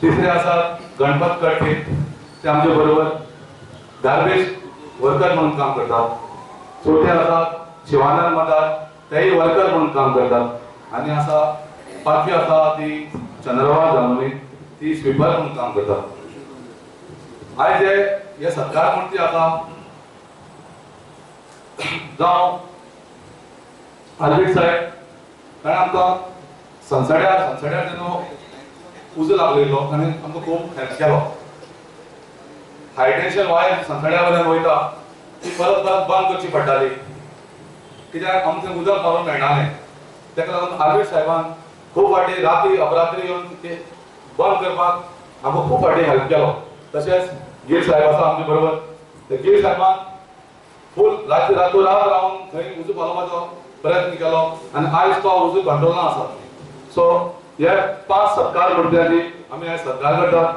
तिसरे आसात गणपत कट्टे, ते आमचे बरोबर गार्बेज वर्कर म्हणून काम करतात. चवथे आसात शिवानंद मदार, तेय वर्कर म्हणून काम करतात. आनी आसा पांचवी आसा ती चंद्रवा जानुली, ती स्वीपर म्हणून काम करतात. आयज हे हे सत्कार मूर्ती आसा, जावं आल्बीट साहेब, कारण आमकां सनसड्यार सनसड्यार जेन्ना उजो लागलेलो आनी आमकां खूब हेल्प केलो. हाय टेन्शन वायर सनसड्या वयल्यान वयता, ती परत परत बंद करची पडटाली, कित्याक आमकां उदक मारून मेळनालें. ताका लागून आल्बीट साहेबान खूब फावटी राती अपरात्री येवन ते बंद करपाक आमकां खूब फावटी हेल्प केलो. तशेंच गिल साहेब आसा आमचे बरोबर. ते गिल साहेबान फूल राती रातोरात रावन थंय उजो पालोवपाचो प्रयत्न केलो आनी आयज तो उजो कंट्रोलान आसा. सो हे पांच सत्कार मूर्त्यांची आमी आयज सत्कार करतात.